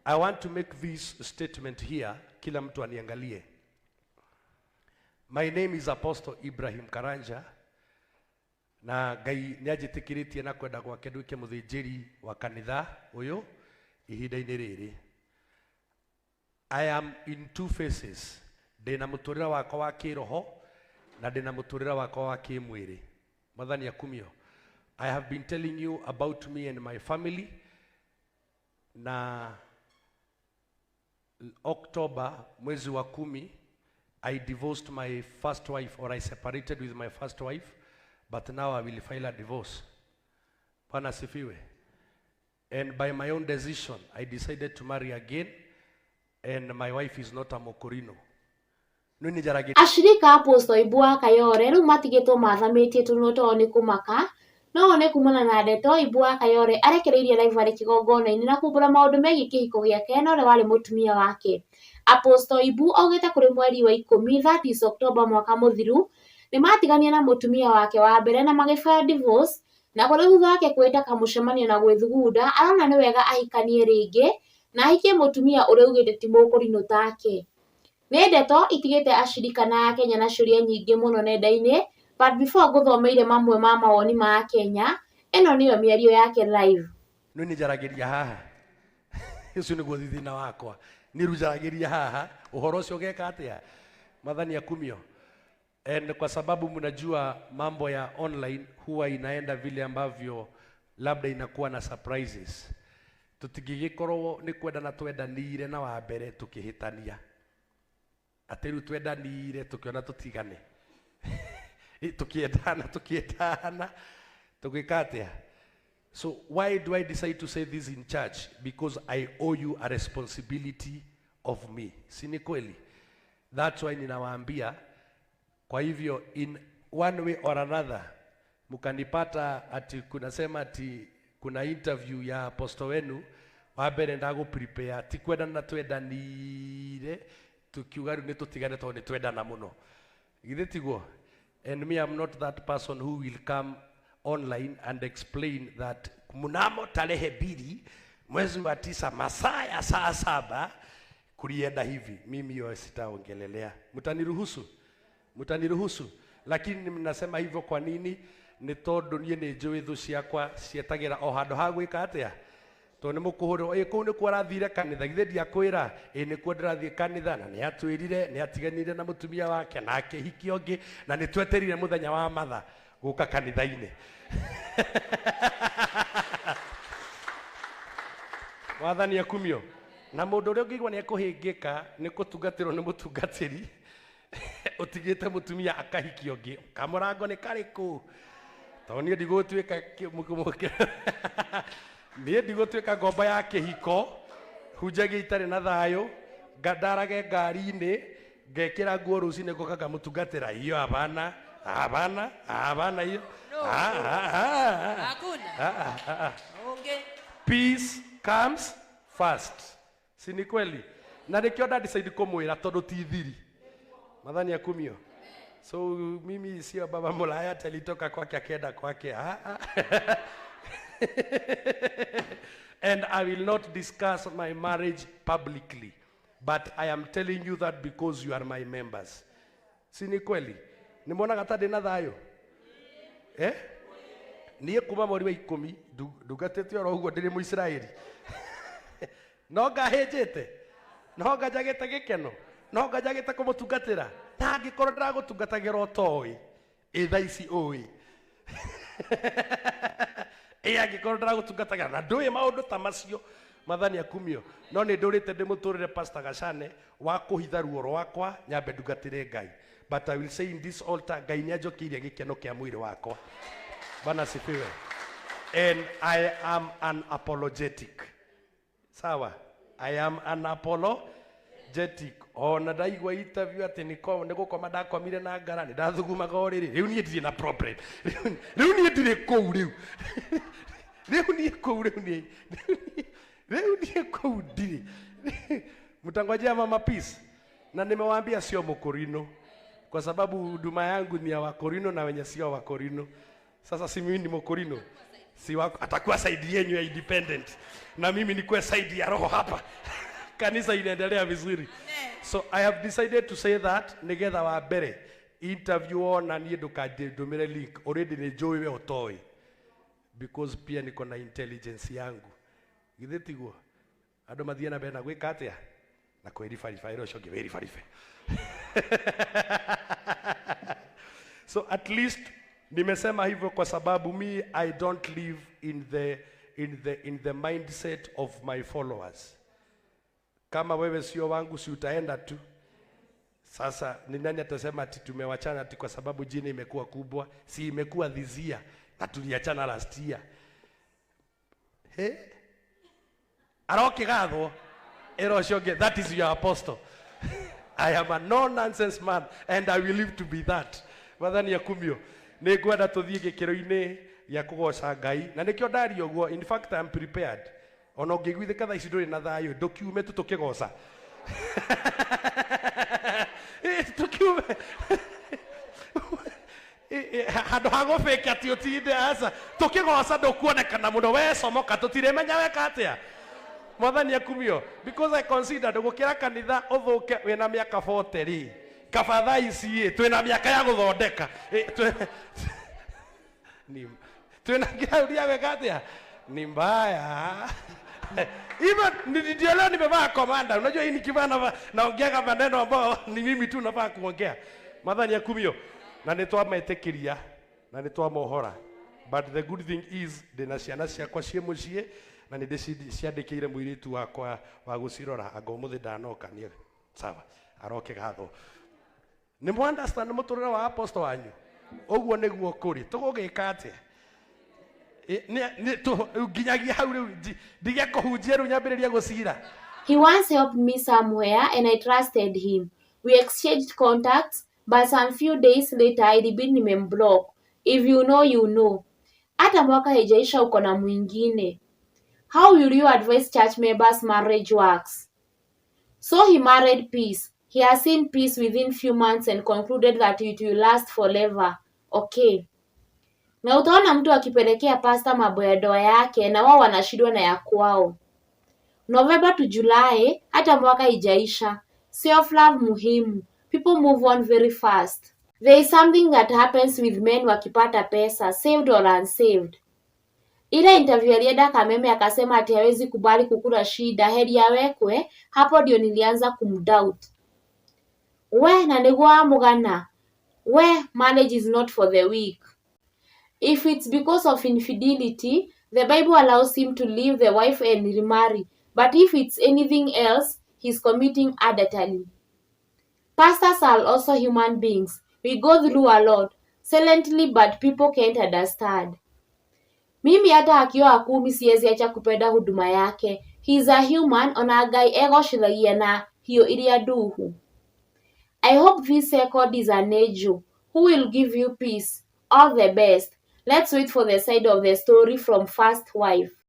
I want to make this statement here, kila mtu aniangalie. My name is Apostle Ibrahim Karanja na Ngai nĩanjĩtĩkĩrĩtie na kwenda gwake nduĩke mũthĩnjĩri wa kanitha ũyũ ihinda-inĩ rĩrĩ. I am in two faces. Ndĩna mũtũrĩre wakwa wa kĩroho na ndĩna mũtũrĩre wakwa wa kĩmwĩrĩ. Mwathani akumio. I have been telling you about me and my family. Na October mwezi wa 10 I divorced my first wife, or I separated with my first wife, but now I will file a divorce. Bwana asifiwe. And by my own decision, I decided to marry again, and my wife is not a Mokorino. Ashirika Apostle Ibu wa Kayore rĩu matigĩtwo mathamĩtie tũnua twao nĩ kũmaka no nĩ kumana na ndeto Ibu wa Kayore arekereirie live arĩ kĩgongona-inĩ na kumbũra maũndũ megiĩ kĩhiko gĩake na ũrĩa warĩ mũtumia wake. Apostle Ibu augĩte kũrĩ mweri wa 10, that is October mwaka mũthiru, nĩ matigania na mũtumia wake wa mbere na magĩfile divorce, na kũrĩ thutha wake kwĩta kamũcemanio na gwĩthugunda arona nĩ wega ahikanie rĩngĩ na ahikie mũtumia ũrĩa augĩte ti mũkũrinũ take. Nĩ ndeto itigĩte ashirika na akenya na ciũria nyingĩ mũno nenda-inĩ, but before ngũthomeire mamwe ma mawoni ma akenya, ĩno nĩyo mĩario yake live. Nĩ njaragĩria haha ũcio nĩguo thithina wakwa, nĩ njaragĩria haha ũhoro ũcio ũgeka atĩa. Mwathani akumio. And kwa sababu mnajua mambo ya online huwa inaenda vile ambavyo labda inakuwa na surprises. Tutingĩgĩkorwo nĩ kwendana twendanire na wa mbere tukĩhĩtania, atĩ rĩu twendanire tukiona tutigane tukiendana tukiendana tugĩka atĩa. So why do I decide to say this in church? Because I owe you a responsibility of me. Si ni kweli? That's why ninawaambia. Kwa hivyo in one way or another mkanipata ati kunasema ati kuna interview ya apostle wenu wa mbere ndago prepare, ti kwendana twendanire tukiuga rĩu nĩ tũtigane tondũ nĩ twendana mũno. Githĩ tiguo? And me, I'm not that person who will come online and explain that mnamo tarehe 2 mwezi wa 9 masaa ya saa 7 kulienda hivi. Mimi hiyo sitaongelelea. Mtaniruhusu? Mtaniruhusu? Lakini mnasema hivyo kwa nini? Nĩ tondũ niĩ nĩ njũĩ thũ ciakwa cietagĩra o handũ ha gwĩka atĩa. Tondũ nĩ mũkũhũrwo, ĩ kũu nĩkuo arathire kanitha, githĩ ndiakwĩra, ĩ nĩkuo ndĩrathiĩ kanitha, na nĩ atwĩrire nĩ atiganire na mũtumia wake na akĩhikia ũngĩ, na nĩ tweterire mũthenya wa matha gũka kanitha-inĩ. Mwathani akumio. Na mũndũ ũrĩa ũngĩigua nĩ ekũhĩngĩka nĩ kũtungatĩrwo nĩ mũtungatĩri ũtigĩte mũtumia akahikia ũngĩ, kamũrango nĩ karĩkũ? Tondũ niĩ ndigũtuĩka niĩ ndigũtuĩka ngombo ya kĩhiko, hunjagia itarĩ na thayũ, ndarage ngari-inĩ, ngekĩra nguo rũcinĩ ngoka ngamũtungatĩra. Hiyo hapana, hapana, hapana hiyo. Hakuna. Peace comes first. Si ni kweli? Na nĩkĩo nda decide kũmwĩra tondũ ti thiri. Mwathani akumio. So mimi sio baba mulaya alitoka kwake akaenda kwake. And I will not discuss my marriage publicly, but I am telling you that because you are my members. Si ni kweli? Nimeona ta ndina thayo. Eh? Niĩ kuma mweri wa 10 ndungatĩte oro ũguo ndĩrĩ Mũisiraeli. No ngahĩnjĩte, no ngajagĩte gĩkeno, no ngajagĩte kũmũtungatĩra. Na angĩkorwo ndĩragũtungatagĩra ũtoĩ, ĩ thaa ici ũĩ. Ĩ angĩkorwo ndĩragũtungatagĩra na ndũĩ maũndũ ta macio, Mwathani akumio. No nĩ ndũrĩte ndĩmũtũrĩre Pastor Gacane wa kũhitha ruo rwakwa nyambe ndungatĩre Ngai. But I will say in this altar, Ngai nĩanjokeirie gĩkeno kĩa mwĩrĩ wakwa. Bwana asifiwe. And I am unapologetic. Sawa? I am unapologetic. Ona ndaigua interview atĩ nĩ gũkoma ndakomire na ngara, nĩ ndathugumaga ũrĩrĩ. Rĩu niĩ ndirĩ na problem. Rĩu niĩ ndirĩ kũu rĩu. Rĩu niĩ kũu rĩu niĩ. Rĩu niĩ kũu ndirĩ. Mtangojea Mama Peace. Na nimewaambia sio Mkorino, kwa sababu huduma yangu ni ya Wakorino na wenye sio Wakorino. Sasa si mimi ni Mkorino, si wako, atakuwa side yenu ya independent na mimi nikuwe side ya roho hapa. Kanisa inaendelea vizuri. So I have decided to say that nigetha wa mbere interview wona niĩ ndũkandũmĩre link, already nĩ njũĩ we ũtoĩ, because pia niko na intelligence yangu. Githĩ tiguo andũ mathiĩ na mbere na gwĩka atĩa na kwĩribariba ĩra ũcio ũngĩ wĩribaribe. So at least nimesema hivyo kwa sababu me, I don't live in the mindset of my followers. Kama wewe sio wangu, si utaenda tu. Sasa ni nani atasema ati tumewachana ati kwa sababu jina imekuwa kubwa? Si imekuwa this year na tuliachana last year. He? Arokigathwo ĩra ũcio ũngĩ, that is your apostle. I am a no nonsense man and I will live to be that. Mwathani akumio. Nĩ ngwenda tũthiĩ gĩkĩro-inĩ gĩa kũgoca Ngai na nĩkĩo ndaria ũguo. In fact, I am prepared. Ona ũngĩiguithĩka thaa ici ndũrĩ na thayũ, ndũkiume tu tũkĩgoca. Tũkiume handũ ha gũbĩke atĩ ũtinde, aca, tũkĩgoca ndũkuonekana mũno, we comoka, tũtirĩmenya weka atĩa. Mwathani akumio. Because I consider ndũgũkĩra kanitha ũthũke wĩna mĩaka 40 rĩ, kaba thaa ici ĩ twĩna mĩaka ya gũthondeka. Twĩna kĩraũria weka atĩa ni mbaya. Even ndio leo nimevaa komanda. Unajua hii nikivaa naongeaga maneno ambayo ni mimi tu nafaa kuongea. Mwathani akumio. Na nĩ twametĩkĩria na nĩ twamohora, but the good thing is ndĩna ciana ciakwa ciĩ mũciĩ na nĩ ndĩciandĩkĩire mũirĩtu wakwa wa gũcirora, anga ũmũthĩ ndanoka nĩ sawa, aroke gathwo. Nĩ mũ understand mũtũrĩre wa apostle wanyu ũguo nĩguo kũrĩ tũgũgĩka atĩa? Nginyagia hau rĩu ndige kũhunjia, rĩu nyambĩrĩria gũcira. He once helped me somewhere and I trusted him. We exchanged contacts, but some few days later ilibidi nimemblock. If you know, you know. Hata mwaka haijaisha uko na mwingine. How will you advise church members marriage works? So he married Peace. He has seen peace within few months and concluded that it will last forever. Okay. Na utaona mtu akipelekea pasta mambo ya ndoa yake na wao wanashindwa na ya kwao. November to July, hata mwaka haijaisha. Self love muhimu. People move on very fast. There is something that happens with men wakipata pesa, saved or unsaved. Ile interview alienda Kameme akasema ati hawezi kubali kukula shida, heri awekwe. Hapo ndio nilianza kumdoubt. We na nĩguo wamũgana. We, marriage is not for the weak. If it's because of infidelity, the Bible allows him to leave the wife and remarry. But if it's anything else, he's committing adultery. Pastors are also human beings. We go through a lot, silently, but people can't understand. Mimi hata akioa 10 siwezi acha kupenda huduma yake. He is a human, ona Ngai egocithagia na hiũ iria nduhu. I hope this second is an angel who will give you peace. All the best. Let's wait for the side of the story from first wife.